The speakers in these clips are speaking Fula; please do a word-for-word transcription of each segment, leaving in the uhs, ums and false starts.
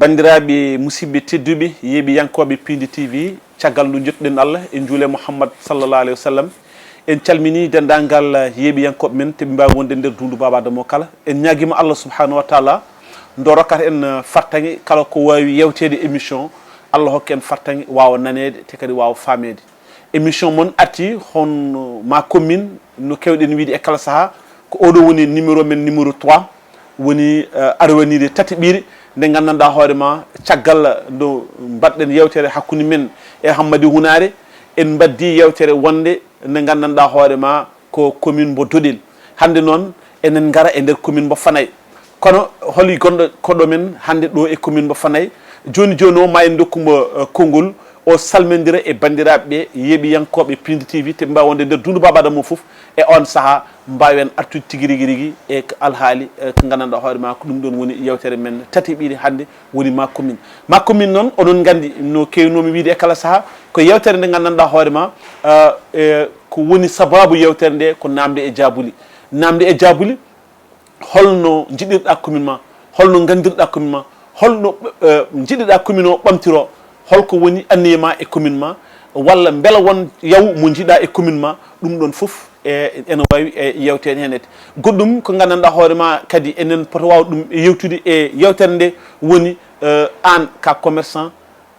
Banndiraaɓe musidɓe tedduɓe, yeeɓiyankooɓe Piindi T V, caggal nde njettuɗen Allah, en njuule Muhammad sallallahu alayhi wa sallam. En calminii denndaangal yeeɓiyankooɓe men, te ɓe mbaawi wonde nder duundu Baaba Adama o kala. En ñaagiima Allah subhanahu wa taala nde o rokkata en, eh, fartaŋŋe kala ko waawi yewteede émission, Allah hokka en fartaŋŋe waawa naneede, te kadi waawa faameede. Émission mon arti hono ma commune no keewɗen wiide e kala sahaa, ko oɗo woni numéro men, numéro trois, woni, eh, arwaniire tataɓiire nde nganndanɗaa hoore ma, caggal nde mbaɗɗen yewtere hakkunde men e Hammadi Hunaare, en mbaddi yewtere wonde nde nganndanɗaa hoore ma ko commune mbo Doɗel. Hannde noon enen ngara e nder commune mbo Fanay. Kono holi gonɗo koɗo men hannde ɗo e commune mbo Fanay? Jooni jooni o ma en ndokku mo, eh, konngol, o salmindira e banndiraaɓe ɓe, yeeɓiyankooɓe Piindi T V, te ɓe mbaawi wonde nder duundu Baaba Adama o fof. E oon sahaa mbaawen artude tigi rigi rigi e ko alhaali, eh, ko nganndanɗaa hoore ma ko ɗum ɗoon woni yewtere men tataɓiire hannde, woni ma commune. Ma commune noon, onon nganndi no keewnoomi wiide e kala sahaa, ko yewtere nde nganndanɗaa hoore ma, eh, eh, ko woni sabaabu yewtere nde ko naamnde e jaabuli. Naamnde e jaabuli, holno njiɗirɗaa commune ma, holno nganndirɗaa commune ma, holno, eh, njiɗirɗaa commune o ɓamtiroo, holko woni anniya ma e commune ma, walla mbela won yawu mo njiɗaa e commune ma, ɗum ɗoon fof, e, ene waawi, e, yewteede heen. Goɗɗum ko nganndanɗaa hoore ma kadi enen pota waaw ɗum yewtude e yewtere nde woni, eh, aan ka commerçant,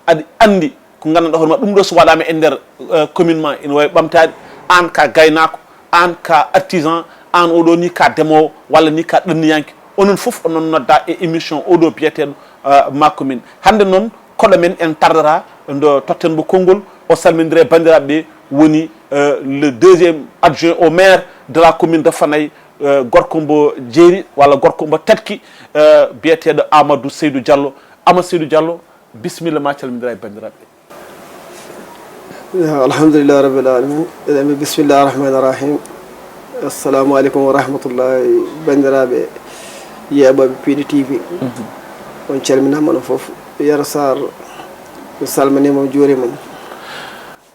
aɗa anndi ko nganndanɗaa hoore ma ɗum ɗo so waɗaama e nder, eh, commune ma ene waawi ɓamtaade. Aan ka gaynaako, aan ka artisan, aan oɗo ni ka demoowo walla ni ka ɗanniyanke. Onon fof onon nodda e émission oɗo biyeteeɗo, eh, ma commune. Hannde noon koɗo men en tardata ndo totten mo konngol, o salmindira e banndiraaɓe ɓe woni, eh, le deuxième adjoint au maire de la commune de Fanay, eh, gorko mbo jeeri walla gorko mbo tatki, eh, biyeteeɗo Amadou Seydou Diallo. Amadou Seydou Diallo, bisimilla ma, calmindira e banndiraaɓe. Yo, alhamdulillahi rabbil alamin. Eɗen mbi bismillahi rahmani rahim. Assalamu aleykum wa rahmatullahi, banndiraaɓe yeeɓooɓe Piindi T V. On calminaama onon fof. Yero Sarr, mi salminiima, mi juuriima.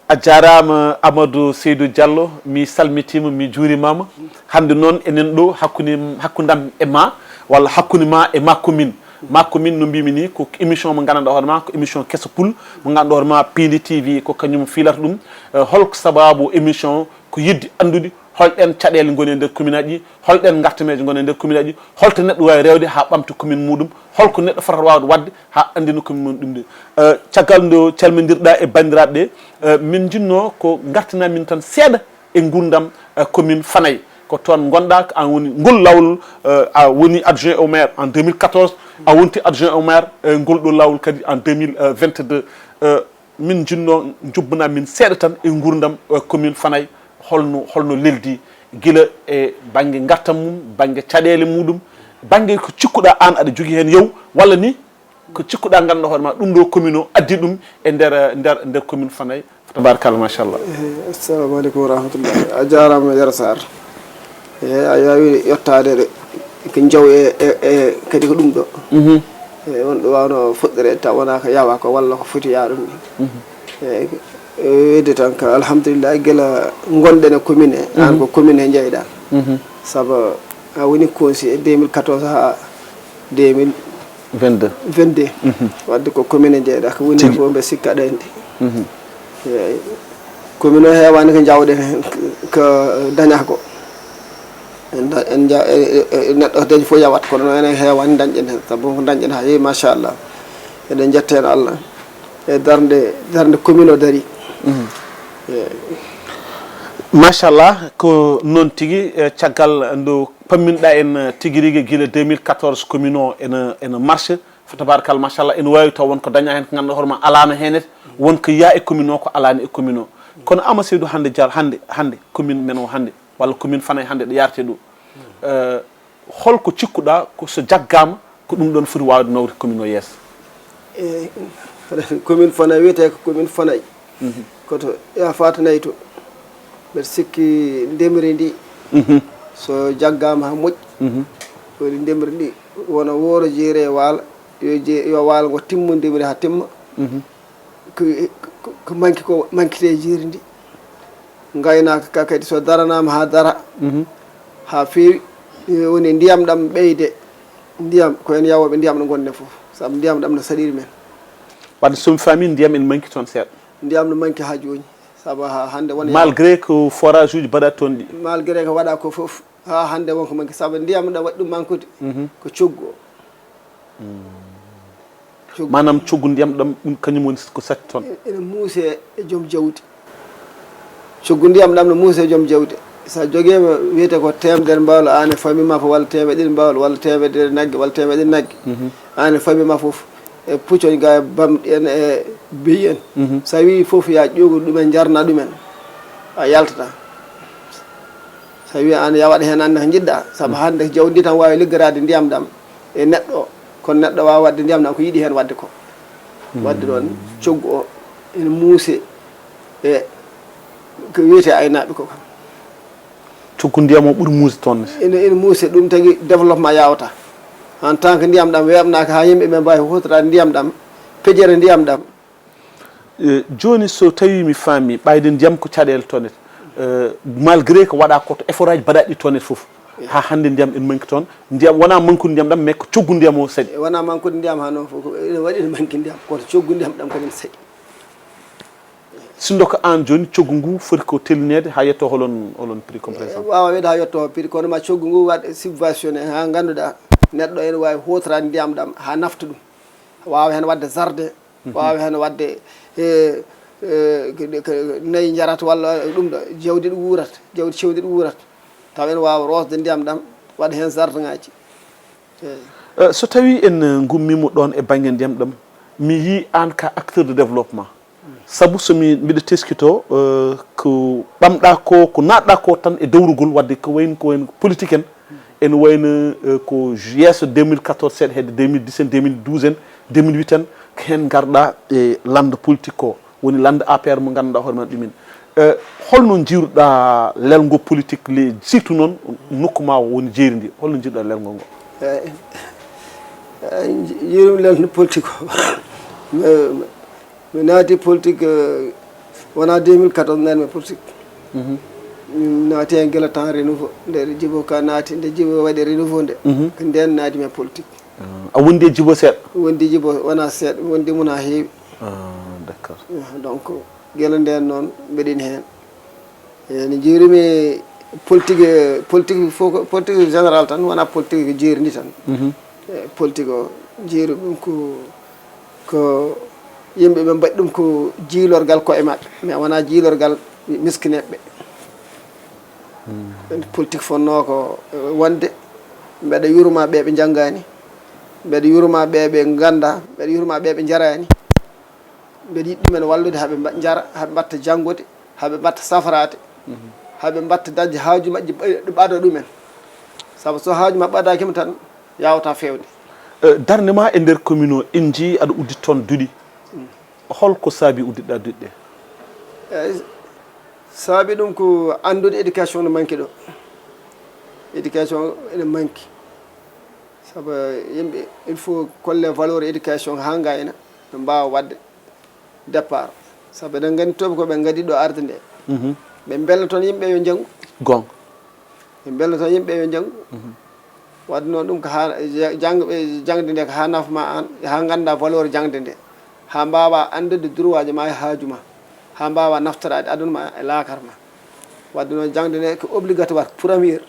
A jaaraama Amadou Seydou Diallo, mi salmitiima, mi juurimaama. Hannde noon enen ɗo hakkunde, hakkundam e ma, walla hakkunde ma e ma commune. Ma commune, no mbimi ni, ko émission mo nganndanɗaa hoore ma ko émission keso pul, mo nganndanɗaa hoore ma Piindi T V ko kañum fiilata ɗum. Eh, holko sabaabu émission o? Ko yiɗde anndude hol ɗeen caɗeele ngoni e nder commune aji ɗi, hol ɗeen ngartameeje ngoni e nder commune aji ɗi, holto neɗɗo waawi rewde haa ɓamta commune muɗum, holko neɗɗo fotata waawde waɗde haa anndina commune mum ɗum ɗi. Eh, caggal nde calmindirɗaa e banndiraaɓe ɓe, eh, min njinnoo ko ngartinaa min tan seeɗa e nguurndam, eh, commune Fanay. Ko toon ngonɗaa, ko aan woni ngol laawol, eh, a woni adjoint au maire en deux mille quatorze, a wonti adjoint au maire, eh, ngol ɗo laawol kadi en deux mille vingt-deux. Eh, min njinnoo njoɓɓanaa min seeɗa tan e nguurndam, eh, commune Fanay, holno, holno leldi, gila e bannge ngartam mum, bannge caɗeele muɗum, bannge ko cikkuɗaa aan aɗa jogii heen yawu, walla ni ko cikkuɗaa nganndanɗaa hoore ma ɗum ɗo commune o addi ɗum e nder, nder, nder commune Fanay. Tabarakallah, machallah. Eh, assalamu aleykum wa rahmatullahi. A jaaraama Yero Sarr. Eyi, a yaawi yettaade ɗo. Ko jaw e, e, e kadi ko ɗum ɗo. Mhm. Eyi, won ɗo waawno fuɗɗoreede taw wonaa ko yawaa ko walla ko foti yaa ɗum ni. Mhm. Eyi, e wiyde tan ko alhamdulillah, gila ngonɗen e commune he, aan ko commune he njeyɗaa. Mhm. Sabu a woni conseiller deux mille quatorze haa deux mille vingt-deux. Vingt-deux. Mhm. Wadde ko commune he njeyɗaa, ko woni heen fof mbe sikka aɗa anndi. Mhm. Eyi. Commune o heewaani ko njawɗen heen, ko dañaa ko. En da-, en nja-, e, e, e, neɗɗo dañi fof yawat, kono noon enen heewaani dañɗen heen. Sabu ko dañɗen haa heewi, machallah. Eɗen njetta heen Allah. E darnde, darnde commune o darii. Mhm. Eyi. Machallah, ko noon tigi, eh, caggal nde pamminɗaa en, eh, tigi rigi gila deux mille quatorze commune o ene, ene marche. Fa tabarakallah, machallah, ene waawi taw won ko dañaa heen ko ngannduɗaa hoore ma alaano heen, won ko yiyaa e commune o ko alaani e commune o. Kono Ama Seydou, hannde Dial-, hannde, hannde commune men o hannde, walla commune Fanay hannde ɗo yaretee ɗo, eh, holko cikkuɗaa ko so jaggaama ko ɗum ɗoon foti waawde nawde commune o yeeso? E commune Fanay wiyetee ko commune Fanay. Mhm. Koto Yafata Nayi to. Mbeɗa sikki ndemri ndi, mhm, so jaggaama haa moƴƴi, mhm, woni ndemri ndi wona wooro jeeri e waalo, yo je-, yo waalo ngo timmo ndemri haa timma. Mhm. Ko, ko, ko manki ko mankitee jeeri ndi. Ngaynaaka ka kadi so daranaama haa dara, mhm, haa feewi, woni ndiyam ɗam ɓeyde, ndiyam, ko heen yawooɓe ndiyam ɗo ngonɗen fof. Sabu ndiyam ɗam no saɗiri men. Wadde somi faami, ndiyam ene manki toon seeɗa. Ndiyam no manki haa jooni. Sabu haa hannde won. Malgré ko forage uji mbaɗa toon ɗi. Malgré ko waɗa ko fof, haa hannde won ko manki. Sabu ndiyam ɗam waɗi ɗum mankude. Ko coggu o. Maanaam coggu ndiyam ɗam, ɗum kañum woni ko satti toon. Ene muuse e joom jawdi. Coggu ndiyam ɗam no muuse e joom jawdi. So a jogiima, wiyete ko teemedere mbawlo, aan e famille ma fof, walla teemedere ɗiɗi mbawlo, walla teemedere nagge, walla teemedere nagge. Aan e famille ma fof, e puccoñ ga, bamɗi en e beyi en. So a wii fof, ya ƴoogu ɗumen, njarna ɗumen, a yaltata. So a wii aan ya waɗa heen aan ne ko njiɗɗa, sabu hannde jawdi ndi tan waawi liggoraade ndiyam ɗam e neɗɗo o, kono neɗɗo waawa waɗde ndiyam ɗam ko yiɗi heen waɗde ko. Waɗde ɗoon coggu o ene muuse e ko wiyetee aynaaɓe ko kam. Coggu ndiyam o ɓuri muuse toon ne. Ene, ene muuse, ɗum tagi développement yawta. En tant que ndiyam ɗam weeɓnaaka haa yimɓe ɓe mbaawi huutoraade ndiyam ɗam, pejere ndiyam ɗam. Eh, jooni so tawii mi faami, ɓayde ndiyam ko caɗeele toon ne. Eh, malgré ko waɗa ko to effort aji mbaɗaɗi toon ne fof. Haa hannde ndiyam ene manki toon. Ndiyam wonaa mankude ndiyam ɗam, mais ko coggu ndiyam o saɗi. Wonaa mankude ndiyam haa noon fof, ko ene waɗi ene manki ndiyam, kono coggu ndiyam ɗam kadi ene saɗi. Si ndoka aan jooni, coggu ngu foti ko tellineede haa yetto holon, holon prix comparaison? Waawa wiyde haa yetto prix, kono ma coggu ngu waɗ subventionné haa ngannduɗaa neɗɗo ene waawi huutoraade ndiyam ɗam haa nafta ɗum. Waawa heen waɗde jardin, waawa heen waɗde, eh, eh, ko, ko nayi njarata walla ɗum ɗo, jawdi ɗo wuurata, jawdi cewndi ɗo wuurata. Tawa ene waawa roosde ndiyam ɗam, waɗa heen jardin ŋaaji. Eh. Eh, so tawii en, eh, ngummiima ɗoon e bannge ndiyam ɗam, mi yii aan ka acteur de développement. Sabu so mi, mbiɗa teskitoo, eh, ko ɓamɗa ko, ko naatɗa ko tan e dowrugol, waɗde ko wayno, ko wayno politique en, ene wayno, eh, ko yeeso deux mille quatorze seeɗa, hedde deux mille dix en, deux mille douze en, deux mille huit en, ko heen ngarɗa e lannda politique ko, woni lannda A P R mo ngannduɗaa hoore ma ɗumen. Eh, holno njiiruɗa lelngo politique le, surtout noon nokku ma woni jeeri ndi, holno njiiruɗa lelngo ngo? Eh, eh, nji-, njiirum lelngo politique o. Mi, mi naati politique, eh, wonaa deux mille quatorze naatmi politique. Mi naati heen gila temps renouveau. Nde Djibo Ka naati, nde Djibo waɗi renouveau nde. Ko ndeen naatmi politique. Ah, a wondi e Djibo seeɗa? Wondi Djibo wonaa seeɗa, wondi mum haa heewi. Ah, d'accord. Eh, donc, gila ndeen noon mbeɗen heen. Eh, no njiirumi politique, politique fof ko politique général tan, wonaa politique ko jeeri ndi tan. Eh, politique o, njiiru ɗum ko, ko yimɓe ɓe mbaɗi ɗum ko jiilorgal koye maɓɓe, mais wonaa jiilorgal miskineeɓe. Politique fotnoo ko, eh, wonde mbeɗa yurma ɓe ɓe njanngaani, mbeɗa yurma ɓe ɓe nganndaa, mbeɗa yurma ɓe ɓe njaraani. Mbeɗa yiɗi ɗumen wallude haa ɓe mba-, njara, haa ɓe mbaɗta janngude, haa ɓe mbaɗta safraade, haa ɓe mbaɗta dañde haaju majji ɓa-, ɓado ɗumen. Sabu so haaju ma ɓadaaki ma tan, yaawata feewde. Eh, darnde ma e nder commune o, en njii aɗa uddi toon duɗi. Hol ko saabi udditɗa duɗi ɗe? Eh, saabi ɗum ko anndude éducation no manki ɗo. Éducation ene manki. Sabu yimɓe, il faut kolle valeur éducation haa ngayna, ɓe mbaawa waɗde départ. Sabu eɗen nganndi tooɓe ko ɓe ngaddi ɗo arde nde. Ɓe mbelna toon yimɓe yo njanngu. Goonga. Ɓe mbelna toon yimɓe yo njanngu. Waɗde noon ɗum ko haa ja-, jangɓe, jaŋde nde ko haa nafa ma aan, haa ngannda valeur jaŋde nde. Haa mbaawa anndude droit ji ma e haaju ma. Haa mbaawa naftoraade aduna ma e laakar ma. Waɗde noon jaŋde nde ko obligatoire, première.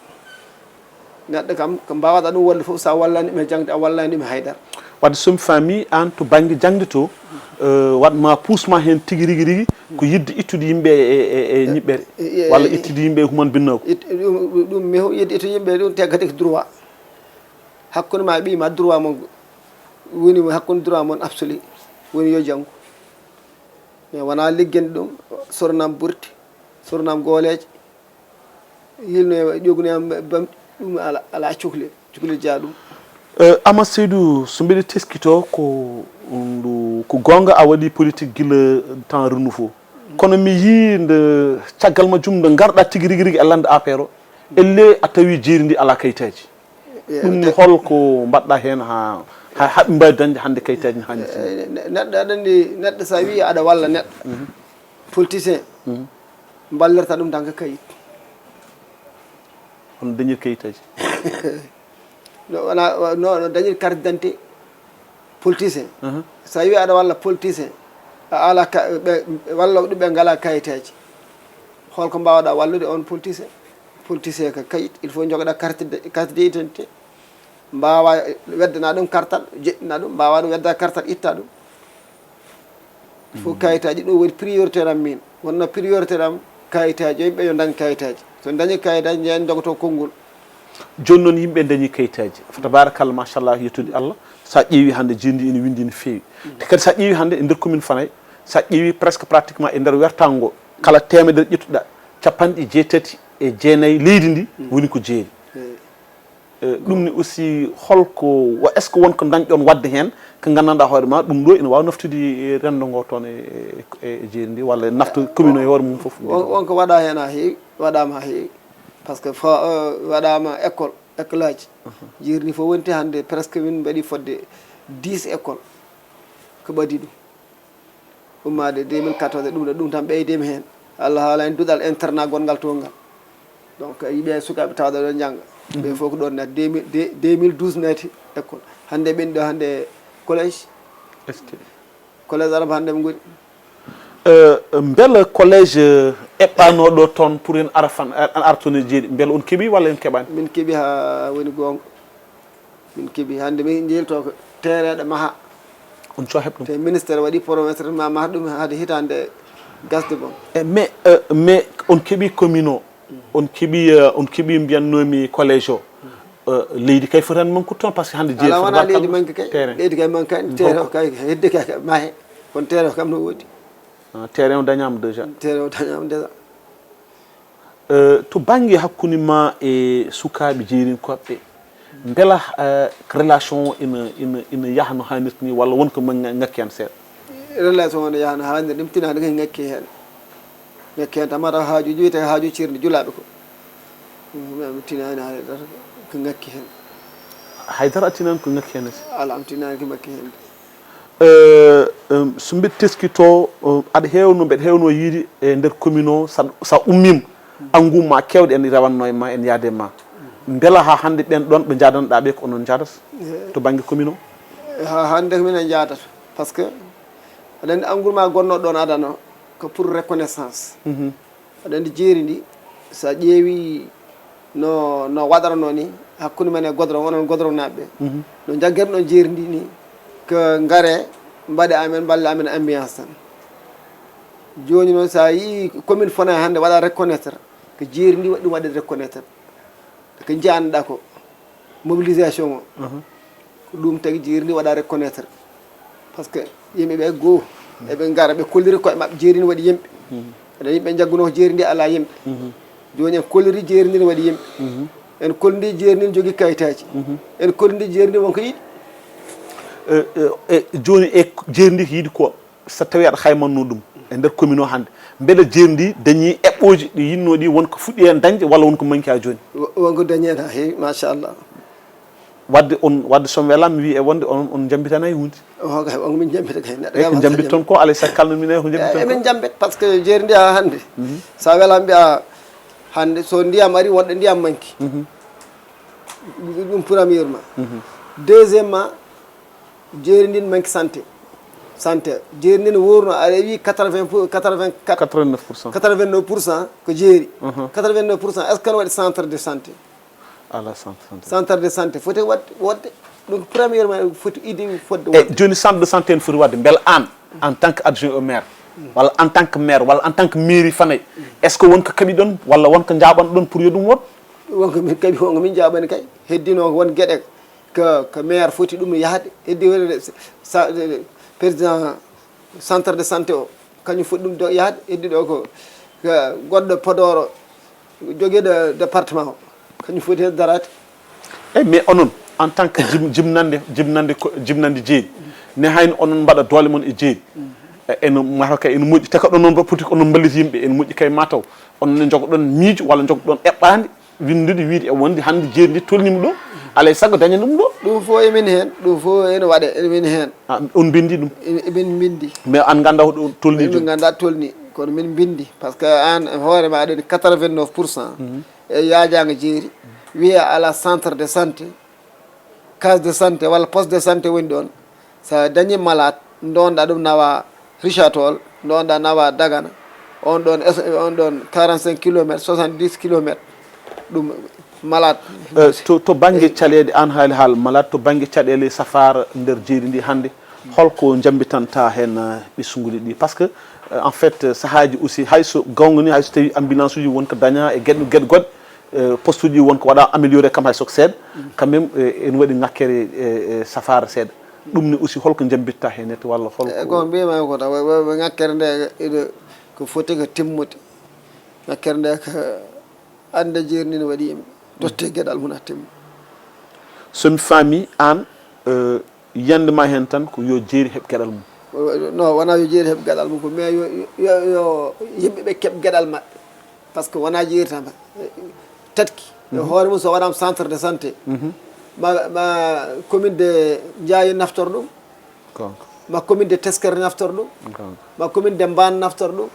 Neɗɗo kam, ko mbaawɗa ɗum wallude fof, so a wallaani ɗum e jaŋde, a wallaani ɗum e haydara. Wadde so mi faami, aan to bannge jaŋde to, eh, waɗ ma puus ma heen tigi rigi rigi, ko yiɗde ittude yimɓe e, e, e ñiɓɓere, e, e, walla ittude yimɓe e human binnooku. It-, ɗum, ɗum mi yiɗde ittude yimɓe, ɗum teggata ko droit. Hakkunde ma e ɓiy ma, droit mon woni hakkunde droit mon absolu, woni yo janngu. Mais wonaa liggande ɗum, sornam burti, sornam gooleeje, yilno e ƴoogno e bamɗi, ɗum ala, ala cukle, cukle jeya ɗum. Eh, Ama Seydou, so mbeɗa teskitoo ko, ndu, ko goonga a waɗi politique gila temps renouveau. Kono mi yii nde caggal majjum nde ngarɗa tigi rigi rigi e lannda A P R o, elle a tawi jeeri ndi ala kayitaaji. Ɗum ne hol ko mbaɗɗa heen haa, haa, haa ɓe mbaawi dañde hannde kayitaaji no haanirta ni? Eh, ne-, neɗɗo aɗa anndi, neɗɗo so a wii aɗa walla neɗɗo, politicien, mballirta ɗum tan ko kayit. Hono dañir kayitaaji? No, wona, no, no dañir carte d'identité. Politicien. So a wii aɗa walla politicien, a ala ka, ɓe walla ɗum ɓe ngala kayitaji. Holko mbawɗa wallude on politicien? Politicien ka kayit, il faut jogoɗa carte de, carte d'identité. Mbawa weddana ɗum kartal, jeɗɗina ɗum, mbawa ɗum wedda kartal, itta ɗum. Fof kayitaji, ɗum woni priorité am min. Wonno priorité am kayitaji, o yimɓe yo dañ kayitaji. So dañi kayitaji, jeyan jogoto konngol. Jooni noon yimɓe dañi kayitaji, fa tabarakallah, machallah, yettude Allah. Sa ƴeewi hannde jeeri ndi ene winndi no feewi. Te kadi sa ƴeewi hannde e nder commune Fanay, sa ƴeewi presque pratiquement e nder wertago ngo, kala temedere ƴettuɗa, capanɗe jeetati e jeenayi leydi ndi woni ko jeeri. Ɗum ni aussi holko, est ce que won ko dañɗon waɗde heen ko nganndanɗaa hoore ma ɗum ɗo ene waawi naftude renndo ngo toon e jeeri ndi walla nafta commune o e hoore mum fof? Won ko waɗa heen ha heewi, waɗama ha heewi. Par ce que waɗama école, école aji. Jeeri ndi fof wonti hannde presque min mbaɗi fodde dix école ko ɓadi ɗum. Ummaade deux mille quatorze ɗum ɗo, ɗum tan ɓeydemi heen. Allah haala en duɗal internat gonngal toon ngal. Donc yiɓe sukaaɓe tawɗo ɗo njannga, ɓe fof ko ɗoon naati. Deux mille douze naati école. Hannde ɓen ɗo hannde collège. Collège arab hannde ɓe ngoni. Mbela collège eɓɓanoɗo toon pour en ara fan ara toon e jeeri, mbela on keeɓi walla en keɓani? Min keeɓi ha woni goonga. Min keeɓi hannde min jeelto ko tereɗe maha. On co heɓ ɗum? Te ministére waɗi promettre ma maha ɗum haade hitande gasde boom. E mais mais on keeɓi commune o, on keeɓi on keeɓi mbiyannomi collège o. Leydi kay fotani manque toon par ce que hannde jeeri ala wona leydi manque kay. Leydi kay manque kay terrain o kay hedde kay mahe. Kono terrain o kam no woodi. Terrain o dañama déjà? Terrain o dañama déjà. To bannge hakkunde ma e sukaaɓe jeerinkooɓe ɓe, mbela relation o ina ina ina yaha no haanirta ni walla won ko ŋakki heen seeɗa? Relation o no yaha no haanirta ni, mi tinaani ko ŋakki heen. Ŋakki heen tan mataw haajuuji wiyetee haajuuji ceerndi julaaɓe ko. Mi tinaani haydara ko ŋakki heen. Haydara a tinaani ko ŋakki heen? Alaa, mi tinaani ko ŋakki heen. So mbeɗa teskitoo, aɗa heewno, mbeɗa heewno yiyde e nder commune o, so a ummiima, angu ma keewɗe ene rewatnoo e ma, ene yahda e ma. Mbela haa hannde ɓeen ɗoon ɓe njaadanɗaa ɓe ko onon njaadata to bannge commune o? Haa hannde ko minen njaadata. Par ce que aɗa anndi angu ma gonnoo ɗoon adano ko pour reconnaissance. Aɗa anndi jeeri ndi, so a ƴeewii no no waɗaranoo ni hakkunde men e goudron, onon goudron naaɓe ɓe, no njaggiranɗon jeeri ndi ni, ko ngare mbaɗe amen, mballe amen ambiance tan. Jooni noon, so a yii commune Fanay hannde waɗa reconnaître, ko jeeri ndi waɗi ɗum waɗde reconnaître. Ko njiyanɗaa ko mobilisation o, ko ɗum tagi jeeri ndi waɗa reconnaître. Par ce que yimɓe ɓe goo eɓe ngara ɓe kolliri koye maɓɓe jeeri ndi waɗi yimɓe. Ene yimɓe njagguno ko jeeri ndi alaa yimɓe. Jooni en kolliri jeeri ndi waɗi yimɓe. En kolliri jeeri ndi jogii kayitaaji. En kolliri jeeri ndi won ko yiɗi. E jooni e jeeri ndi ko yiɗi ko so tawii aɗa haymanno ɗum e nder commune o hannde, mbele jeeri ndi dañii eɓɓooji ɗi yinnoo ɗi, won ko fuɗɗi heen dañde walla won ko manki haa jooni? Won ko dañi heen haa heewi machallah. Wadde on wadde so mi welaama mi wii e wonde onon on njambitanaa e huunde? Oho kay on min njambita kay neɗɗo. Eyi ko njambit toon ko alay sago kalno min eyi ko njambit toon ko. Emin njambit par ce que jeeri ndi haa hannde. So a welaama mbiyaa hannde so ndiyam ari woɗɗo ndiyam manki. Ɗum premièrement. Deuxièmement, jeeri ndin manque santé. Santé jeeri ndin wuurno aɗa wi quatre-vingts pour quatre-vingt-quatre, quatre-vingt-neuf pour cent. Quatre-vingt-neuf pour cent ko jeeri. Quatre-vingt-neuf pour cent est ce que ne waɗi centre de santé? Ala centre de santé. Centre de santé foti waɗde woɗde. Donc premièrement foti idi fodde. Eyi joni centre de santé ne foti waɗde mbela an en tant que adjoint au maire walla en tant que maire walla en tant que mairie Fanay, est ce que won ko kaɓi ɗon walla won ko jaɓan ɗon pour yo ɗum woɗ? Wonko min kaɓi wonko min jaɓani kay. Heddino won geɗe ko ko maire foti ɗum yahde heddi wonde président centre de santé o kañum foti ɗum yahde heddi ɗo ko goɗɗo podoro jogiiɗo département o kañum foti hen daraade. Eyi mais onon en tant que jim jimnande jimnande jimnande jeeri ne hayno onon mbaɗa doole mon e jeeri eno mataw kay eno moƴƴi te ko ɗon noon ba poti ko onon mballit yimɓe eno moƴƴi kay mataw onon ne njogoɗon miijo walla njogoɗon eɓɓaande winndude wiide e wonde hannde jeeri ndi tolnima ɗo alay sago daña ɗum ɗo. Ɗum fof emin heen ɗum fof ene waɗe emin heen. On mbindi ɗum? Emin mbindi. Mais an ngannda ko ɗo tolni emin ngannda tolni kono min mbindi par ce que an hoore ma aɗa woni quatre-vingt-neuf pour cent e yaajaango jeeri wiya ala centre de santé, case de santé walla poste de santé woni ɗoon. So a dañii malade, ndonɗa ɗum nawa Richard Toll, ndonɗa nawa Dagana, on ɗon, on ɗon quarante-cinq kilomètres, soixante-dix kilomètres, ɗum malade. To to bannge caɗeele, aan haali haal malade, to bannge caɗeele safaara nder jeeri ndi hannde, holko njambitantaa heen ɓesnguuji ɗi? Parce que en fait sahaaji aussi, hay so goonga ni, hay so tawi ambulance uji won ko dañaa e geɗe geɗe goɗɗe, poste uji won ko waɗa amélioré kam hay so ko seeɗa, quand même ene waɗi ŋakkere e safaara seeɗa. Ɗum ne aussi holko njambitta heen net walla holko? E ko mbiyma ko tan, ɓe ŋakkere nde iɗo ko foti ko timmude. Ŋakkere nde ko annde jeeri ndi ne waɗi yimɓe totte geɗal mum a timma. So mi faami aan, yiyannde ma heen tan ko yo jeeri heɓ geɗal mum. Non, wonaa yo jeeri heɓ geɗal mum ko, mais yo yo yo yimɓe ɓe keɓ geɗal maɓɓe. Parce que wonaa jeeri tan tatki e hoore mum, so waɗaama centre de santé, ma ma commune de Ndiaye naftor ɗum, ma commune de Tesker naftor ɗum, ma commune de Mbaan naftor ɗum,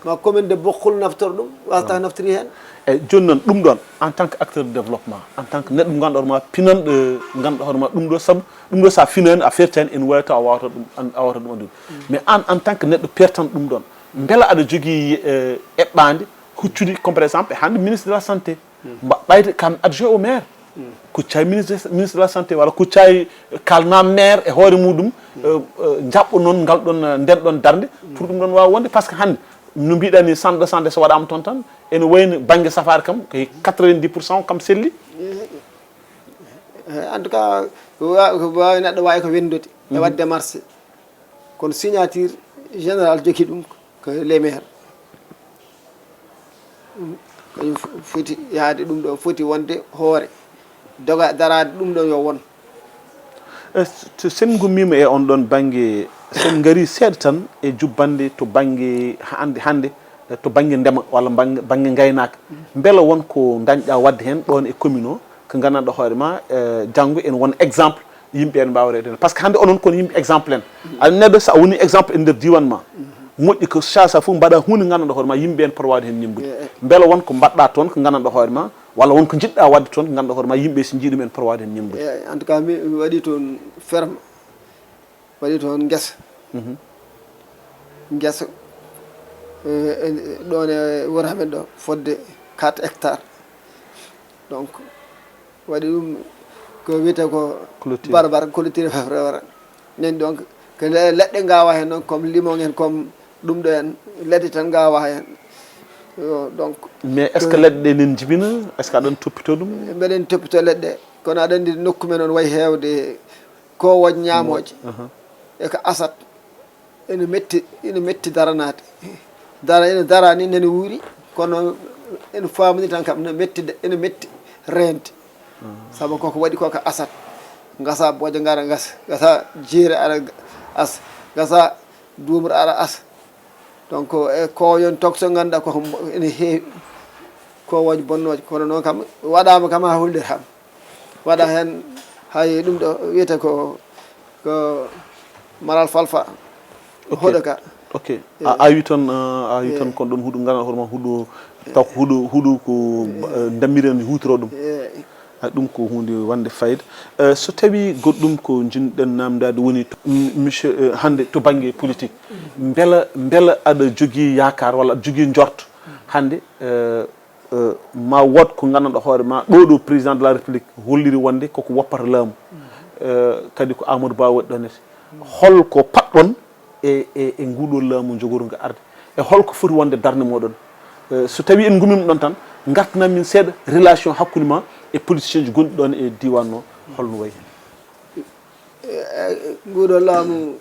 ma commune de Bokkul naftor ɗum, wasata naftiri heen. Eyi, jooni noon ɗum ɗoon en tant que acteur de développement, en tant que neɗɗo mo ngannduɗaa hoore ma pinanɗo, ngannduɗaa hoore ma ɗum ɗo, sabu ɗum ɗo so a finaani a fertaani, ene wawi taw a wawata ɗum an- a wawata ɗum anndude. Mais aan en tant que neɗɗo pertanɗo ɗum ɗoon, mbela aɗa jogii eɓɓaande huccudi comme par exemple e hannde ministre de la santé, mbaɗɗayde kam adjoint au maire, kuccay ministre ministre de la santé walla kuccay kalna maire e hoore muɗum, jaɓɓo noon ngal ɗon nden ɗon darnde pour ɗum ɗon wawa wonde. Par ce que hannde no mbiɗa ni, centre de santé so waɗama toon tan, ene wayni banggue safari kam ko quatre-vingt-dix pour cent kam selli. En tout cas, ko wawi neɗɗo wawi ko wendude e wadde démarche, kono signature général jogui ɗum ko les maires. Kañum foti yaade ɗum ɗo, foti wonde hoore doga darade ɗum ɗo yo won. So en gummima e on ɗon banggue, so en gari seeɗa tan e jubbande to banggue hande hande, to banggue ndema walla banggue gaynaka, beela won ko dañɗa wadde hen ɗon e commune o, ko gandanɗa hoorema janggo ene won exemple yimɓe ene mbawa rewde hen? Par ce que hande onon kon yimɓe exemple en. Aɗa neɗɗo so a woni exemple e nder diwan ma, moƴƴi ko sasa foof mbaɗa hunde gandanɗa hoorema yimɓe ene poti wawde hen ñembude. Beela won ko mbaɗɗa toon ko gandanɗa hoorema, walla won ko jiɗɗa wadde toon ko gandanɗa hoorema yimɓe so jii ɗum ene poti wawde hen ñembude? En tout cas mi waɗi toon ferme, waɗi toon guesa. Guesa ɗon e wuro amen ɗo fodde quatre hectares. Donc waɗi ɗum ko wiyete ko barbar, clôture barbar. Nen donc ko leɗɗe gawa hen noon comme limon en, comme ɗum ɗo en leɗɗe tan gawa hen. Donc mais est ce que leɗɗe ɗe nen jibina? Est ce que aɗon toppito ɗum? Mbeɗen toppito leɗɗe, kono aɗa andi nokku men on wayi hewde kowoje ñamoje e ko asat. Ene metti, ene metti daranade. Dara ene dara ni nene wuuri, kono ene famini tan kam ene metti, ene metti rende. Saabu koko waɗi koko asat. Gasa bojo gara gasa, gasa jeere ara as, gasa duumre ara as. Donc e kowoyon tokso ganduɗa koko ene heewi, kowoje bonnoje, kono noon kam waɗama kam ha hulde kam. Waɗa hen hay ɗum ɗo wiyete ko ko maral falfa. Hoɗo ka. Ok. A awi toon, a awi toon kon ɗon huɗo gandanɗa hoorema huɗo, taw ko huɗo, huɗo ko dammiren hutoro ɗum. Ay, ɗum ko hunde wande fayida. So tawi goɗɗum ko jinɗen namdade woni to monsieur hande to banggue politique, beela beela aɗa jogui yakar walla aɗa jogui jorto hande ma wood ko gandanɗa hoorema ɗo ɗo président de la république holliri wonde koko woppata laamu, kadi ko Amadou Ba waɗi ɗon ete? Holko paɗɗon e e e nguɗo laamu jogorngo arde, e holko foti wonde darde moɗon? So tawi en gumima ɗon tan, gartanan min seeɗa relation hakkude ma e politicien ji gonɗi ɗon e diwan o, holno wayi hen? Nguɗo laamu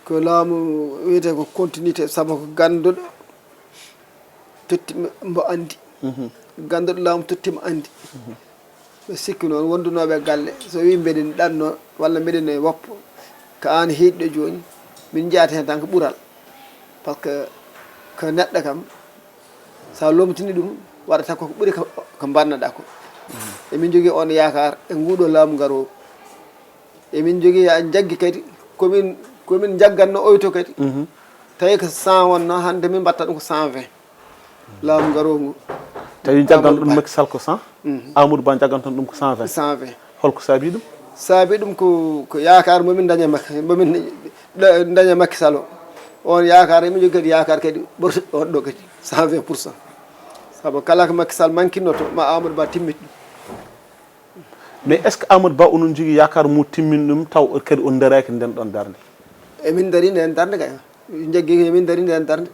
ko laamu wiyete ko continuité, saabu ko ganduɗo totti mbo andi. Ganduɗo laamu totti mo andi. Ɓe sikki noon wondunoɓe galle, so wi mbeɗen ɗanno walla mbeɗen e woppo, ko an heediɗo joni, min jeyata hen tan ko ɓural. Par ce que ko neɗɗo kam sa lomtini ɗum waɗata koko ɓuuri ko mbannaɗa ko. Emin jogui on yakar e nguɗo laamu garowo. Emin jogui ya jaggi kadi komin komin jagganno oyto kadi. Tawi ko cent wonno, hande min mbatta ɗum ko cent vingt. Laamu garowo ngu. Tawi jagganɗo ɗum Macky Sall ko cent, Amadou Ba jagganton ɗum ko cent vingt. Cent vingt. Holko saabi ɗum? Saabi ɗum ko, ko yaakaar momin daña Macky, momin daña Macky Sall o. On yaakaar, emin jogii kadi yaakaar kadi ɓurtuɗo on ɗo kadi cent vingt pour cent. Sabu kala ko Macky Sall mankinnoto, ma Amadou Ba timmit ɗum. Mais est ce que Amadou Ba onon jogii yaakaar mo timmin ɗum taw kadi on daraaki nden ɗon darnde? Emin dari nden darnde kay. Jaggi emin dari nden darnde.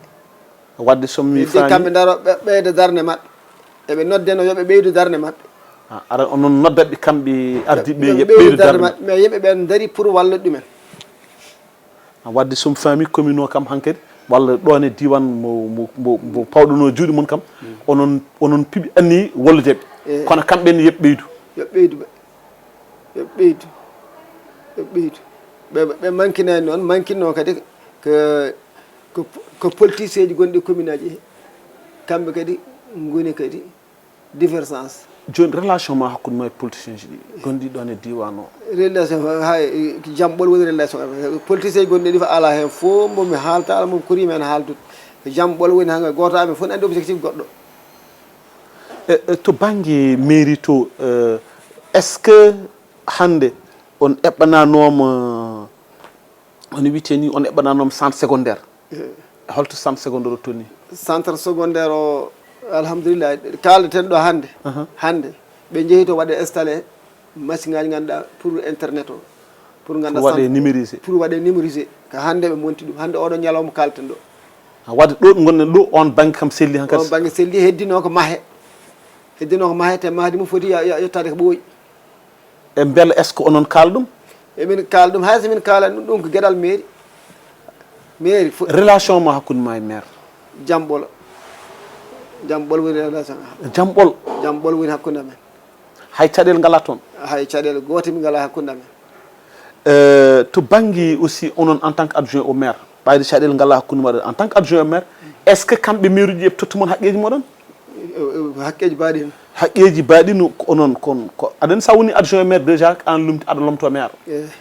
Wadde so mi faami kamɓe daro ɓeyda darnde maɓɓe. Eɓe noddeno yoɓe ɓeydu darnde maɓɓe. Ara onon noddatɓe kamɓe ardiɓe yoɓe ɓeydu darnde maɓɓe. Mais yimɓe ɓen dari pour wallude ɗumen. Wadde so mi faami commune o kam hankadi walla ɗon e diwan mo mo mo pawɗuno juuɗe mum kam onon onon piɓi anni walludeɓe. Kono kamɓe ne yoɓe ɓeydu. Yoɓe ɓeydu ɓe yoɓe ɓeydu yoɓe ɓeydu. Ɓe mankinani noon mankinno kadi ko ko politicien ji gonɗi commune aji he kamɓe kadi ngoni kadi divergence. Jooni relation ma hakkunde ma e politicien ji ɗi gonɗi ɗon e diwan o? Relation hay jamɓol woni relation politicien ji gonɗi ɗi fof ala hen fof mbomi haalta ala mom korima hen haaldude. Jamɓol woni hanga goto amen fof ne andi objectif goɗɗo. To banggue mairie to est ce que hande on eɓɓananoma ono wiyte ni on eɓɓananoma centre secondaire? Holto centre secondaire o tolni? Centre secondaire o alhamdulillah kaldeten ɗo hande. Hande ɓe jeehi to waɗe installé machine ngaji ganduɗa pour internet o pour ganduɗa waɗe numérisé. Pour waɗe numérisé ko hande ɓe monti ɗum hande oɗo ñalawma kalten ɗo. Wadde ɗo ɗo gonɗen ɗo on banggue kam selli hankadi? On banggue selli heddino ko maahe. Heddino ko maahe te mahdi mum foti yettade ko ɓooyi. E beela est ce que onon kaala ɗum? Emin kaala ɗum hay so min kaalani ɗum ɗum ko geɗal mairie. Mairie fo. Relation ma hakkunde ma e maire? Jamɓol. Jamɓol woni relation. Jamɓol. Jamɓol woni hakkunde amen. Hay caɗele ngala toon? Hay caɗele goote min ngala hakkunde amen. To banggue aussi onon en tant que adjoint au maire ɓayde caɗele ngala hakkunde moɗon en tant que adjoint au maire, est ce que kamɓe maire uji eɓe totta moon haqqeji moɗon? Haqqeji baɗi hen. Haqqeji baɗi no ko onon kon ko aɗa andi sa woni adjoint au maire déjà an lumti aɗa lomto maire.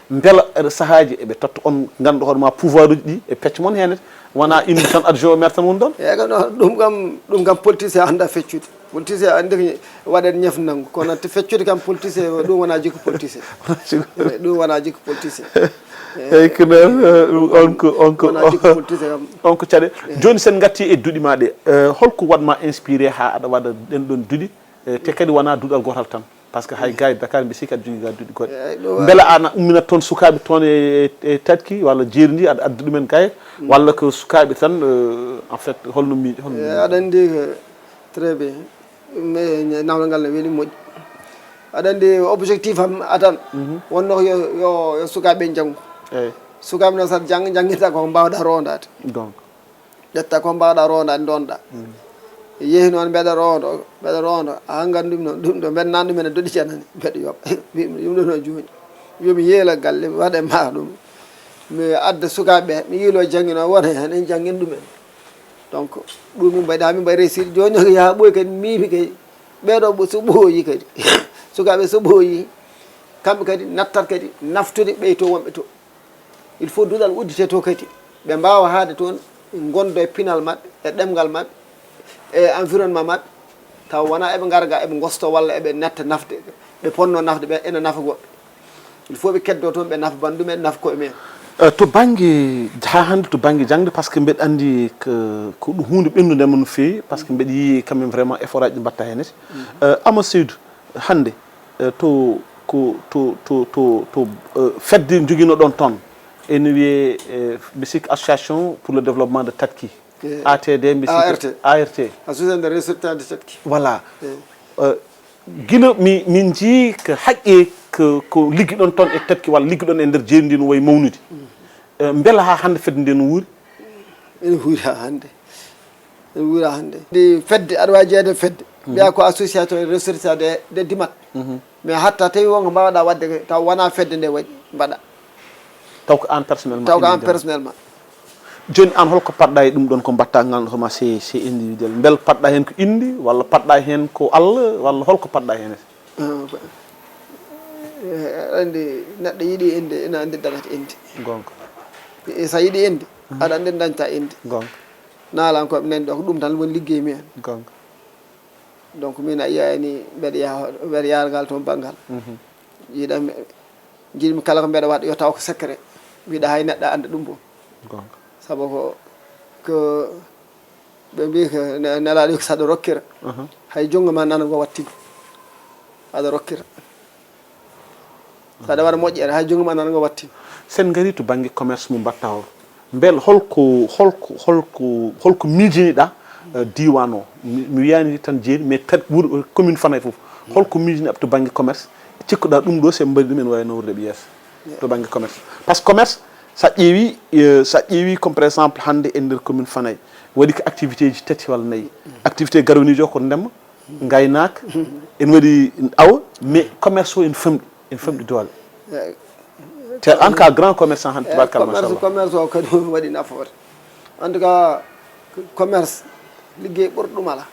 Beela saahaji eɓe totta on ganduɗo hoore ma pouvoir uji ɗi e pecce moon hen wona inde tan adjoint au maire tan woni ɗon? Eyyi ko non ɗum kam ɗum kam politicien anda feccude. Politicien andi ko waɗat ñef nanngu kono feccude kam politicien ɗum wona jikku politicien. Ɗum wona jikku politicien. Eyyi ko noon on ko on ko on ko caɗe. Jooni sen gatti e duɗi ma ɗe holko waɗma inspiré ha aɗa waɗa ɗen ɗon duɗi? Te kadi wona duɗal gotal tan par ce que hay gay Dakar mbi sikki aɗa jogui ga duɗi goɗɗe. Beela ana umminat toon sukaɓe toon e tatki walla jeeri ndi aɗa adda ɗumen gay? Walla ko sukaɓe tan en fait holno miijo holno? Aɗa andi ko très bien. Mais nawal ngal ne weeli moƴƴi. Aɗa andi objectif am atan wonno ko yo yo yo sukaɓe janggo. Eyyi. Sukaɓe noon saɗa jangga jangguirta koko mbawɗa rondade. Donc. Ƴetta ko mbawɗa rondade donɗa. Yeehi noon mbeɗa rondo mbeɗa rondo ha gandumi noon ɗum ɗo mbeɗa nan ɗum ene doɗɗi janani mbeɗa yoɓa. Mbimi ɗum ɗo noon joni yomi yeela galle mi waɗa ma ɗum. Mi adda sukaɓe mi yiilo jangguino wona hen en janggin ɗumen. Donc ɗum min mbaɗi ha min mbaɗi réussir joni noon yaha ɓooyi kadi mimi kadi ɓeɗo so ɓooyi kadi sukaɓe so ɓooyi kamɓe kadi nattat kadi naftude ɓeyto wonɓe to. Il faut duɗal uddite to kadi ɓe mbawa haade toon gondo e pinal maɓɓe e ɗemgal maɓɓe e environnement maɓɓe taw wona eɓe garga eɓe gosto walla eɓe natta nafde ɓe ponno nafde ɓe ena nafa goɗɗo. Il faut ɓe keddo toon ɓe nafa banndum en nafa koye mumen. To bannge haa hannde to bannge jaŋde par ce que mbeɗa anndi ko ko ɗum huunde ɓennunde ma no feewi par ce que mbeɗa yiyi quand même vraiment effort aji ɗi mbaɗta heen. Ama Seydou hannde to ko to to to to fedde njoginoɗon toon ene wiyee mbi sikki association pour le développement de Tatki. ATD mbi sikki ART. ART. Association de résultat de Tatki. Voilà. Gila mi min njii ko haqqe ko ko liggiɗon toon e Tatki walla liggiɗon e nder jeeri ndi no wayi mawnude. Mbela haa hannde fedde nde no wuuri? Ene wuuri haa hannde. Ene wuuri haa hannde. Ndi fedde aɗa waawi jeeyde fedde mbiya ko association ressortissant de de Dimat. Mais hatta tawi wonko mbawɗa wadde taw wona fedde nde waɗi mbaɗa. Taw ko aan personnellement. Taw ko aan personnellement. Jooni aan holko paɗɗa e ɗum ɗoon ko mbaɗta ngal hono c'est c'est individuel mbel paɗɗa heen ko indi walla paɗɗa heen ko Allah walla holko paɗɗa heen? Aɗa anndi neɗɗo yiɗi inde ina anndi dañata inde. Goonga. So a yiɗi inde aɗa anndi dañta inde. Goonga. Naalankooɓe nani ɗo ko ɗum tan woni liggey mumen. Goonga. Donc min a yiyani mbeɗa yaha mbeɗa yaha ngal toon banngal. Yiɗanmi Njiɗmi kala ko mbeɗa waɗa yo taw ko secret. Mbiɗa hay neɗɗo annda ɗum fof. Goonga. Sabu ko, ko ɓe mbii ko ne-, nelaaɗo ko saɗa rokkira. Hay junngo ma nana ngo wattin. Aɗa rokkira. Saɗa waɗa moƴƴere, hay junngo ma nana ngo wattin. Sen ngari to bannge commerce mo mbatta o. Mbel holko, holko, holko, holko miijiniɗa, eh, diiwaan o? Mi, mi wiyaani tan Jeeri, mais tat wuro, commune Fanay fof. Holko miijiniɗa to bannge commerce? Cikkuɗa ɗum ɗo, so en mbaɗi ɗum, en waawi nawrude ɓe yeeso to bannge commerce. Par ce que commerce, so a ƴeewi, eh, so a ƴeewi comme par exemple hannde e nder commune Fanay, waɗi ko activité ji tati walla nayi. Activité garoniijo ko ndema, ngaynaaka, en waɗi awo, mais commerce o en famɗi, en famɗi doole. Te en cas grand commerçant hannde, tubarkalla, commerce, machallah. Commerce o kadi waɗi nafoore. En tout cas, commerce, liggey ɓurɗo ɗum alaa.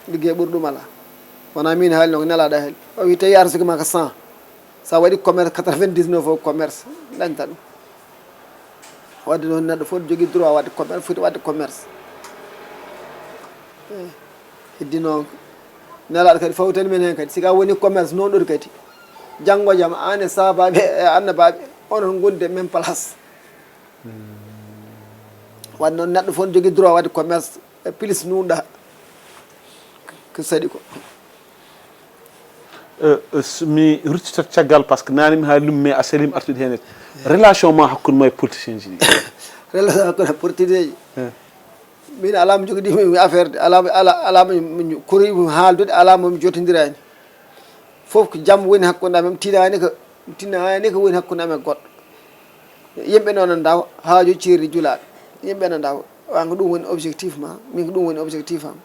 Liggey ɓurɗo ɗum alaa. Wonaa miin haali noon, ko nelaaɗo haali. O wi tawi arsike ma ko cent. Sa waɗi commerce quatre-vingt-dix-neuf o commerce, dañta ɗum. Wadde noon neɗɗo fof jogii droit waɗde commerce, foti waɗde commerce. Eh, heddi noon, nelaaɗo kadi fawtani men heen kadi. Sika woni commerce noon ɗori kadi. Janngo jam, aan e saabaaɓe e annabaaɓe, onon ngondi e même place. Wadde noon neɗɗo fof jogii droit waɗde commerce, e plus nuunɗa ko saɗi ko. Eh, eh, s-, mi ruttita caggal, par ce que naane mi haali ɗum, mais a selii mi artude heen. Relation ma hakkunde ma e politicien ji ɗi? Relation hakkunde politicien ji? Eh. Min alaa mo jogii mi affaire de, alaa, alaa, alaa mo mi kori mo haaldude, alaa mo mi jotondiraani. Fof ko jam woni hakkunde amen, mi tinaani ko, mi tinaani ko woni hakkunde amen goɗɗo. Yimɓe noon ndaw, haaju ceerdi julaaɓe. Yimɓe no ndaw, aan ko ɗum woni objectif ma, min ko ɗum woni objectif am.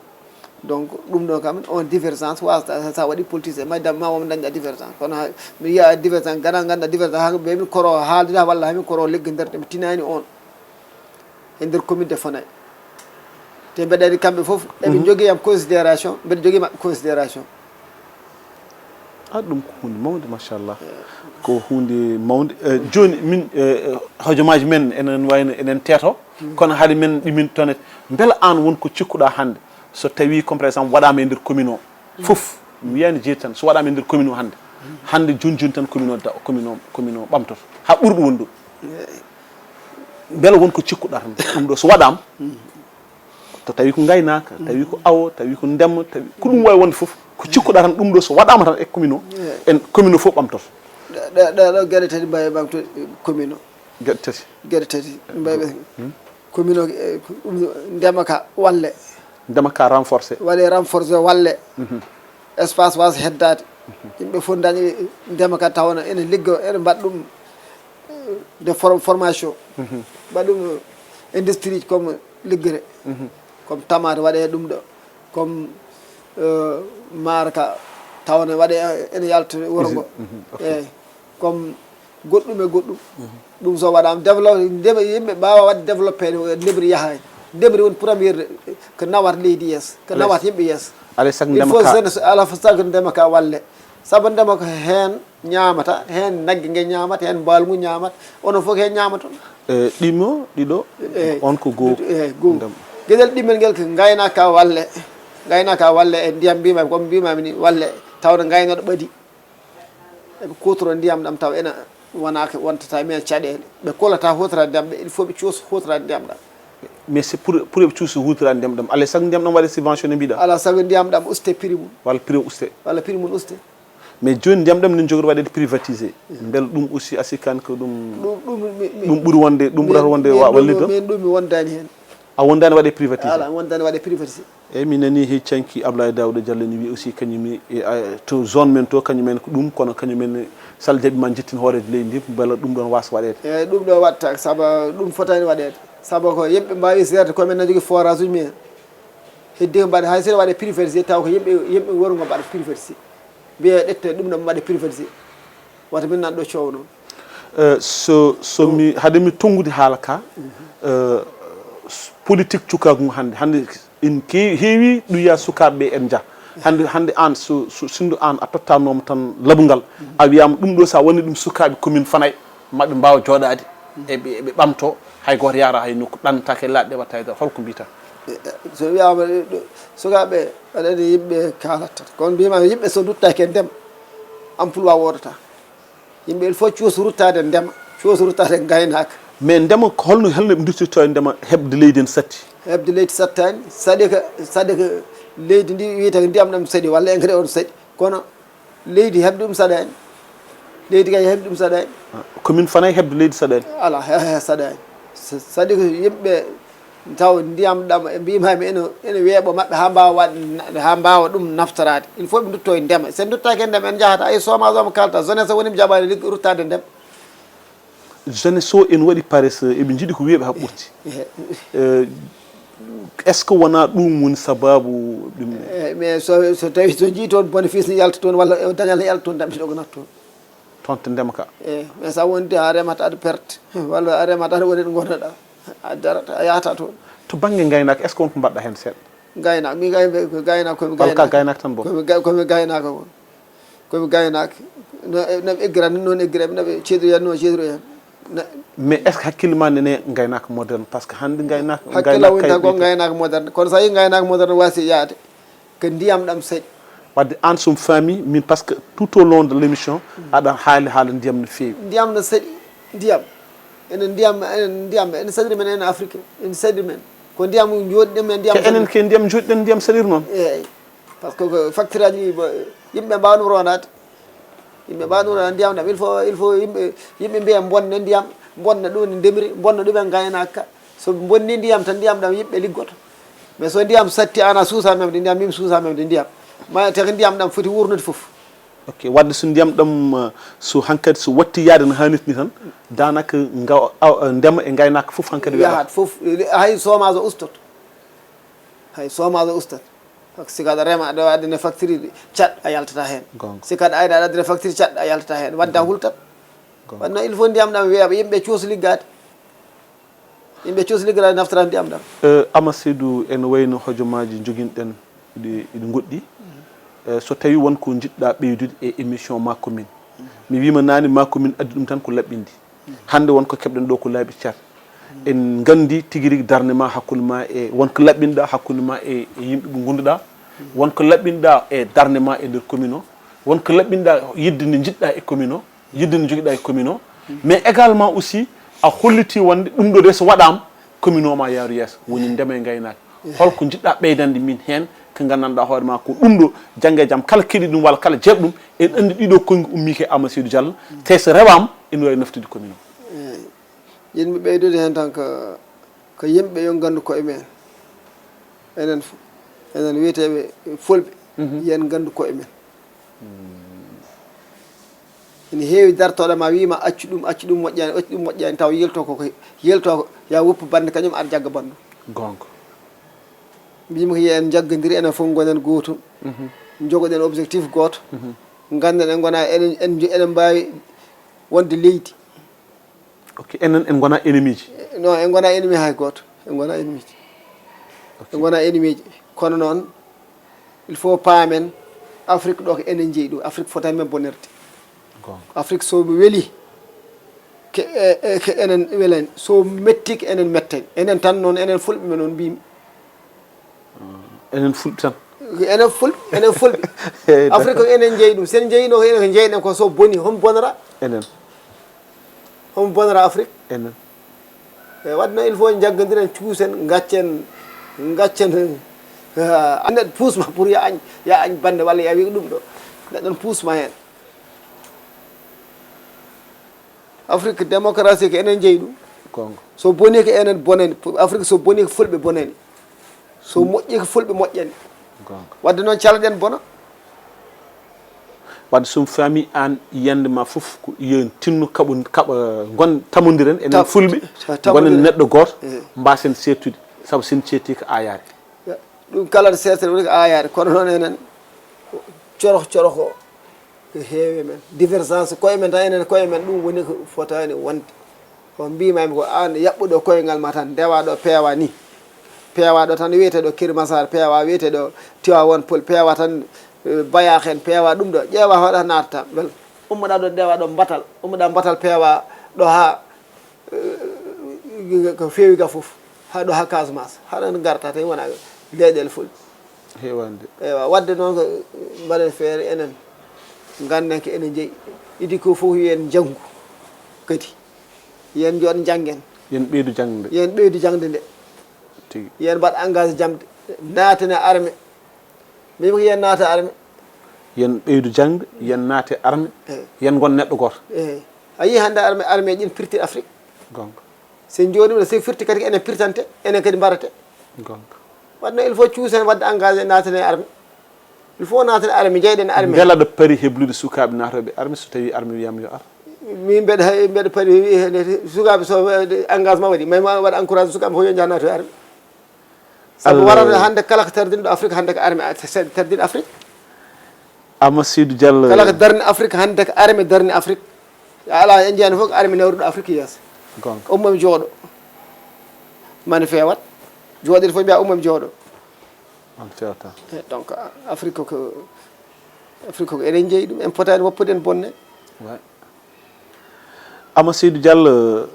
Donc, ɗum ɗo kam, on divergence, wasta, sa waɗi politicien, ma dam, ma won dañɗa divergence. Kono ha, mi yiya divergence, gana ganda divergence, ha ɓe min koro haaldude, walla ha min koro liggodorde, mi tinaani on. E nder commune de Fanay. Te mbeɗa anndi kamɓe fof, eɓe njogii yam considération, mbeɗa jogii maɓɓe considération. Ah, ɗum ko huunde mawnde, machallah. Ko huunde mawnde. Eh, jooni, min, eh, eh, hojomaaji men, enen wayno, enen teeto, kono haade men ɗimin toon, mbela aan won ko cikkuɗaa hannde, so tawii, comme par exemple, waɗaama e nder commune o fof, mi wiyaani Jeeri tan, so waɗaama e nder commune o hannde, hannde jooni jooni tan commune o da-, commune o, commune o ɓamtoto, haa ɓurɗo wonde ɗo. Mbela won ko cikkuɗaa tan, ɗum ɗo so waɗaama, to tawi ko ngaynaaka, tawi ko awo, tawi ko ndema, tawi ko ɗum waawi wonde fof, ko cikkuɗaa tan ɗum ɗo so waɗaama tan e commune o, en commune o fof ɓamtoto. Ɗe, ɗe, ɗe ɗo geɗe tati mbawi ɓamtude commune o. Geɗe tati. Geɗe tati mbawi ɓe. Commune o, eh, ko ɗum ndema ka walle. Ndema ka renforcé. Waɗe renforcé walle. Espace wasa heddaade. Yimɓe fof dañi ndema ka tawana ene liggo, ene mbaɗa ɗum, eh, de for-, formation. Mbaɗa ɗum, eh, industrie comme liggere. Comme tamaate waɗe ɗum ɗo. Comme, eh, maaro ka tawana waɗe, eh, ene yalta wuro ngo. Ok. Eyyi. Comme goɗɗum e goɗɗum. Ɗum so waɗaama développé, ndema, yimɓe mbaawa waɗde développé ɗo, ndemri yaha. Ndemri woni première ko nawata leydi yeeso, ko nawata yimɓe yeeso. Alaa e sago ndema ka, il faut jeunesse, alaa fof sago ndema ka walle. Sabu ndema ko heen ñaamata, heen nagge nge ñaamata, heen mbaalu ngu ñaamata, onon fof ko heen ñaamaton. Eh, ɗimo, ɗiɗo, on ko goo. Eh, goo. Ndema. Geɗel ɗimmel ngel ko ngaynaaka walle. Ngaynaaka walle e ndiyam mbima, comme mbimami ni, walle tawde ngaynooɗo ɓadi. Eɓe kuutoroo ndiyam ɗam taw ena wonaa ko wontata e mum caɗeele. Ɓe kulataa huutoraade ndiyam, ɓe, il faut ɓe cuusa huutoraade ndiyam ɗam. Mais c'est pour, pour ɓe cuusa huutoraade ndiyam ɗam. Alaa e sago ndiyam ɗam waɗee subventionné mbiɗa? Alaa sago ndiyam ɗam uste prix mum. Walla prix o uste? Walla prix mum uste. Mais jooni ndiyam ɗam ne jogori waɗeede privatisé. Mbele ɗum aussi a sikkaani ko ɗum, ɗum, ɗum mi, mi, ɗum ɓuri wonde, ɗum ɓurata wonde wa-, wallitde? Min ɗum mi wondaani heen. A wondaani waɗee privatisé? Alaa, mi wondaani waɗee privatisé. Eyyi, mi nanii he canki Ablaye Daouda Diallo ne wiya aussi kañum e, a, to zone men to, kañum en ko ɗum, kono kañum en sal jaɓi ma jettin hooreejo leydi ndi, mbela ɗum ɗon waasa waɗeede. Eyyi, ɗum ɗo waɗta, sabu ɗum fotaani waɗeede. Sabu ko yimɓe mbaawi seerde, ko men na jogii forage uji men. Heddi ko mbaɗa, hay so waɗe privatisé, taw ko yimɓe, yimɓe wuro ngo mbaɗa privatisé. Mbiye ƴette ɗum ɗo mbaɗe privatisé. Wata min nan ɗo coow noon. Eh, so, so mi, hade mi tonngude haala ka, eh, s-, politique cukaagu ngu hannde, hannde en ke-, heewi ɗum wiya sukaaɓe ɓe en njah. Hannde, hannde aan so, so, sinndo aan a tottanooma tan labungal, a wiyaama ɗum ɗo so a woni ɗum sukaaɓe commune Fanay, maɓe mbaawa jooɗaade, eɓe, eɓe ɓamtoo, hay gooto yaara hay nokku, ɗannataake e laaɗe ɗe watta e nder, holko mbiyataa? Eh, eh, so wiyaama ɗo, sukaaɓe, aɗa anndi yimɓe kaalat tan. Kono mbiyaama yimɓe so nduttaaki e ndema, emploi woodataa. Yimɓe il faut cuusa ruttaade ndema, cuusa ruttaade ngaynaaka. Mais ndema ko holno holno ɓe duttirto e ndema heɓde leydi en satti? Heɓde leydi sattaani, saɗi ko saɗi ko leydi ndi wiyata ko ndiyam ɗam saɗi walla engrais on saɗi, kono leydi heɓde ɗum saɗaani. Leydi kay heɓde ɗum saɗaani. Commune Fanay heɓde leydi saɗaani? Ala he he saɗaani. Saɗi ko yimɓe taw ndiyam ɗam e mbimami ene ene weeɓa maɓɓe ha mbawa waɗ ha mbawa ɗum naftoraade. Il faut ɓe dutto e ndema, sen duttaki e ndema en jahata ay somage omo kalta jeunesse woni mi jaɓani liggo ruttade ndema. Jeunesse o en waɗi paresse, eɓe jiiɗi ko weeɓe ha ɓurti. Est ce que wona ɗum woni sababu ɗum? Mais so so tawi so jii toon bénéfice ne yalta toon walla dañal ne yalta toon damɗi ɗo ko natta toon. Toon to ndema ka? E mais sa wonde a remata aɗa perte walla a remata aɗa woni ɗo gonnoɗa, a darata a yahata toon. To bangge gaynaka, est ce que wonko mbaɗɗa hen seeɗa? Gaynaka mi gay ko gaynaka komi gaynaka. Komi gaynaka tan bon? Komi gaynaka kon. Komi gaynaka. No no eggira ni noon eggira mi noɓe ceedroya no ceedroya. Mais est ce que hakkille ma nene gaynaka moderne? Par ce que hande gaynaka hakkilla woni tan ko gaynaka moderne, kono sa yi gaynaka moderne wasi yaade ko ndiyam ɗam saɗi. Wadde an sum faami min, par ce que tout au long de l' émission aɗa haali haala ndiyam no feewi. Ndiyam no saɗi. Ndiyam enen ndiyam enen ndiyam ene saɗiri men enen afrique ene saɗiri men. Ko ndiyam jooɗiɗen men ndiyam. Enen ke ndiyam jooɗiɗen ndiyam saɗiri noon? Eyyi. Par ce que facture aji ɗi yimɓe mbawa ɗum ronade. Yimɓe mbawa ɗum ronade ndiyam ɗam il faut il faut yimɓe yimɓe mbiya bonna ndiyam, bonna ɗum ne ndemri bonna ɗumen gaynaka. So bonni ndiyam tan ndiyam ɗam yimɓe liggoto. Mais so ndiyam satti an a suusa memde ndiyam min suusa memde ndiyam. Ma te ko ndiyam ɗam foti wurnude foof. Ok, wadde so ndiyam ɗam so hankadi so watti yaade no hannirta ni tan, danaka nga ndema e gaynaka foof hankadi weeɓata. Yahat foof. Hay chomage o ustat. Hay chomage o ustat. Par ce que sikaɗa rema aɗa waɗa addane facture caɗ a yaltata hen. Sikaɗa ayna aɗa addane facture caɗ a yaltata hen, wadde a hultat. Wadde noon il faut ndiyam ɗam weeɓa yimɓe cuusa liggade. Yimɓe cuusa liggade naftata ndiyam ɗam. Ama Seydou, ene wayno hojomaaji joginɗen iɗi iɗi goɗɗi. So tawi won ko jiɗɗa ɓeydude e émission ma commune? Mi wima nani ma commune addi ɗum tan ko laɓɓindi. Hande won ko keɓɗen ɗo ko laabi car. En gandi tigi rigi darnde ma hakkunde ma e won ko laɓɓinɗa hakkunde ma e yimɓe ɓe gonduɗa. Won ko laɓɓinɗa e darnde ma e nder commune o. Won ko laɓɓinɗa yidde nde jiɗɗa e commune o, yidde nde joguiɗa e commune o. Mais également aussi a holliti wonde ɗum ɗo de so waɗama commune o ma yaaru yeeso, woni ndema e gaynaka. Holko jiɗɗa ɓeydande min hen ko gandanɗa hoore ma ko ɗum ɗo? Jangge e jaam kala keɗi ɗum walla kala jeeɓ ɗum en andi ɗiɗo konngi ummi ke Ama Seydou Diallo, te so rewama ene wawi naftude commune o. Yinmi ɓeydude hen tan ko ko yimɓe yo gandu koye men. Enen enen wiyeteɓe fulɓe, yen gandu koye men. Ene heewi dartoɗo ma wiima accu ɗum accu ɗum moƴƴani accu ɗum moƴƴani taw yilto koko yilto ya woppu bande kañum ar jagga bandu. Gonga. Mbimi ko yen jaggodiri enen fof gonen gotum. Jogoɗen objectif goto. Ganden en gona eɗen eɗen mbawi wonde leydi. Ok, enen en gona ennemi ji? Non, en gona ennemi hay goto, en gona ennemi ji. En gona ennemi ji. Kono noon il faut paamen afrique ɗo ko enen jeeyi ɗum, afrique fotani men bonirde. Afrique so weli ke enen welani, so metti ke enen mettani enen tan. Noon enen fulɓe men noon mbimi. Enen fulɓe tan? Enen fulɓe, enen fulɓe. Afrique ko enen jeeyi ɗum, sen jeeyino ko enen ko jeeyɗen ko so boni homo bonora? Enen. Homo bonora afrique? Enen. E wadde noon il faut jaggodiren cuusen gaccen gaccen. Neɗɗo puusma pour ya añ ya añ bande walla ya wiga ɗum ɗo. Neɗɗon puusma heen. Afrique démocratie ko enen jeeyi ɗum. Gonga. So boni ko enen bonani, afrique so boni ko fulɓe bonani. So moƴƴi ko fulɓe moƴƴani. Wadde noon caloɗen bona. Wadde so mi faami aan yiyannde ma fof ko yo en tinno kaɓo kaɓa ngon tamodiren enen fulɓe, gonen neɗɗo gooto, mbaasen seertude, sabu so en ceertii ko aayaare. Ɗum kala no seertere woni ko aayaare, kono noon enen coroh coroh o ko heewi e men, divergence koye men tan, enen koye men ɗum woni ko fotaani wonde. Ko mbimami ko aan yaɓɓuɗo koyngal ma tan ndewa ɗo peewa ni. Peewa ɗo tan wiyete ɗo Kiri Masar, peewa wiyete ɗo Tiwawon Pol, peewa tan Bayax en, peewa ɗum ɗo ƴeewa hoɗa natta wel. Ummoɗa ɗo ndewa ɗo mbatal, ummoɗa mbatal peewa ɗo ha ko feewi ga fof, ha ɗo ha Casamance haɗa garta tan wona leyɗele fulɓe. Hewande. Eywa, wadde noon ko mbaɗen feere enen Nganndan ko enen jeyi. Idi ko fof yo en njanngu kadi. Yo en njooɗo njanngen. Yo en ɓeydu jaŋde. Yo en ɓeydu jaŋde nde. Tigi. Yo en mbaɗ engagé jamde. Naaten e armée. Min ko yo en naata armée. Yo en ɓeydu jaŋde, yo en naate armée. Eh. Yo en ngon neɗɗo gooto. Eh. A yii hannde armée, armée ɗin pirti Afrique. Goonga. So en njooɗiima, so firti kadi ko enen pirtante, enen kadi mbarate. Goonga. Waɗno il faut cuusen waɗde engagé naaten e armée. Il faut naaten armée, njeyɗen armée. Mbela ɗo pari heblude sukaaɓe naatooɓe armée, so tawii armée wiyaama yo ar? Min mbeɗa, mbeɗa pari wi-, heen sukaaɓe so, eh, engagement waɗi, mais ma waɗa encouragé sukaaɓe fof yo njaha naatoo e armée. Sabu Allah. Warata hannde kala ko tardinɗo Afrique, hannde ko armée a-, se-, tardinɗo Afrique. Amma Seydou Diallo. Kala ko darni Afrique, hannde ko armée darni Afrique. A alaa, en njiyaani fof ko armée nawruɗo Afrique yeeso. Goonga. Umma mi jooɗo. Mani feewat. Jooɗiiɗo fof mbiya umma mi jooɗo. On feewta. Eh, donc, a-, Afrique ko, Afrique ko eɗen njeyi ɗum, en potaani woppude en bonne. Ouais. Amma Seydou Diallo,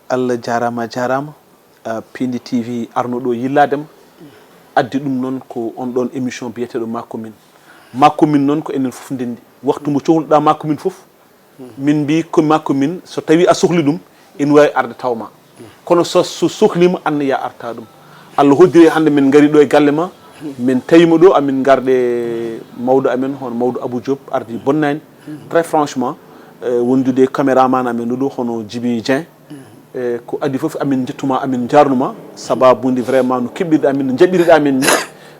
Allah jaaraama, a jaaraama. Ah, Pindi T V arno ɗo yillaade ma. Addi ɗum noon ko on ɗoon émission biyeteeɗo Ma Commune. Ma Commune noon ko enen fof ndenndi. Waxtu mo cohluɗaa Ma Commune fof, min mbii ko Ma Commune, so tawii a sohli ɗum, ina waawi arde tawa ma. Kono so, so sohliima, aan ya arta ɗum. Allah hoddiri hannde min ngari ɗo e galle ma, min tawi ma ɗo, amin ngarde mawɗo amen, hono mawɗo Abou Diop, ardi bonnaani. Très franchement, eh, wondude e caméraman amen ɗo, hono Djiby Dieng. Eh, ko adii fof, amin njettuma, amin njaarnuma, sababude vraiment no keɓɓirɗa min, no jaɓɓirɗa min ni.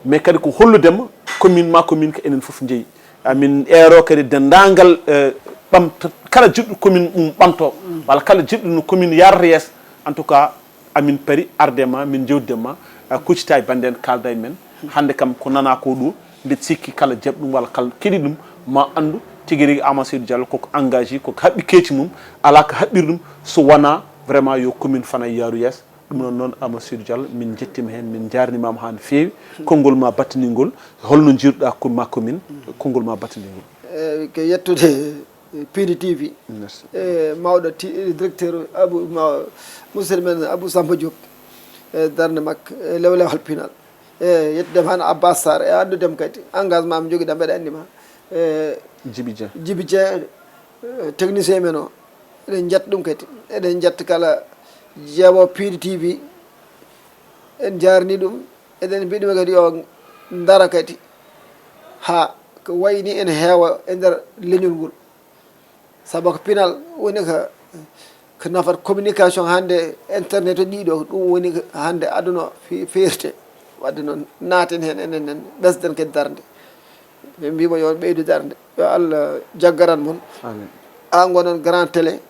Mais kadi ko holludema commune Ma Commune ko enen fof njeyi. Amin eero kadi denndaangal, eh, ɓamta-, kala jiɗɗo commune mum ɓamto, walla kala jiɗɗo no commune yarata yeeso. En tout cas, amin pari arde ma, min jewtide ma, a kuccita e bannde en, kaalda e men. Hannde kam ko nana ko ɗo, mbiɗa sikki kala jaɓi ɗum walla kala keɗi ɗum, ma anndu tigi rigi Amadou Seydou Diallo koko engagé, koko haɓɓi keeci mum, alaa ko haɓɓiri ɗum so wonaa vraiment yo commune Fanay yaaru yeeso. Ɗum noon noon, Amadou Seydou Diallo, min njettima heen, min njaarnimaama haa no feewi. Konngol ma battiningol, holno njiiruɗa ko Ma Commune, konngol ma battiningol? Eh, ko yettude, eh, Pindi T V. Merci. Eh, mawɗo ti-, directeur Abou, ma-, musidɗo men Abou Samba Diop, e darnde makko, e lewlewal pinal. E yettudema hannde Abbas Sarr, e anndudema kadi engagement mo njogiɗa, mbeɗa anndi ma. E Djiby Dieng. Djiby Dieng, eh, technicien men o. Eɗen njetta ɗum kadi. Eɗen njetta kala jeewo Pindi T V. En njaarni ɗum. Eɗen mbiɗ ɗum kadi yo dara kadi. Haa ko wayni ene heewa e nder leñol ngol. Sabu ko pinal woni ko, ko nafata communication hannde, internet o ɗiɗo, ɗum woni ko hannde aduna o fe-, feerte. Wadde noon, naaten heen enen, enen ɓesden kadi darnde. Min mbima yo ɓeydu darnde. Yo Allah jaggaran mon. Amin. Haa ngonon grand télé,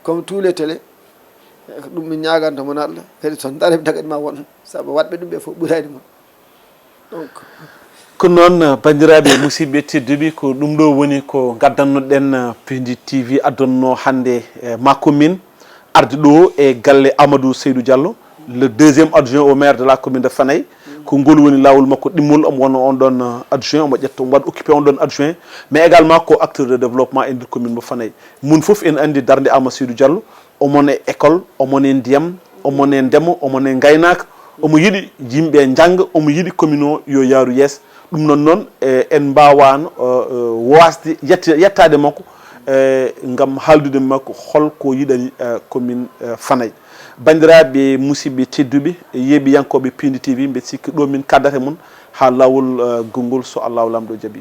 comme tous les télé. Ko ɗum min ñaaganta mon Allah. Kadi so darima tagaɗi ma won. Sabu waɗɓe ɗum ɓe fof ɓurani mon. Donc. Ko noon, banndiraaɓe, musidɓe tedduɓe, ko ɗum ɗo woni ko ngaddannoɗen, eh, Pindi T V addonno hannde, eh, Ma Commune, arde ɗo e galle Amadou Seydou Diallo, le deuxième adjoint au maire de la commune de Fanay. Ko ngol woni laawol makko ɗimmol, omo wona on ɗon, eh, adjoint, omo ƴetta, omo waɗa occupé on ɗon adjoint, mais également ko acteur de développement e nder commune mo Fanay. Mum fof ene anndi darnde Amadou Seydou Diallo, omon e école, omon e ndiyam, omon e ndema, omon e ngaynaaka, omo yiɗi yimɓe njannga, omo yiɗi commune o yo yaaru yeeso. Ɗum noon noon, eh, en mbaawaano, eh, eh, waasde yetta-, yettaade makko, eh, ngam haaldude makko hol ko yiɗani, eh, commune, eh, Fanay. Banndiraaɓe, musidɓe tedduɓe, yeeɓiyankooɓe Pindi T V, mbeɗa sikki ɗo min kaddata mon haa laawol, eh, gonngol, so Allahu Laamɗo jaɓi.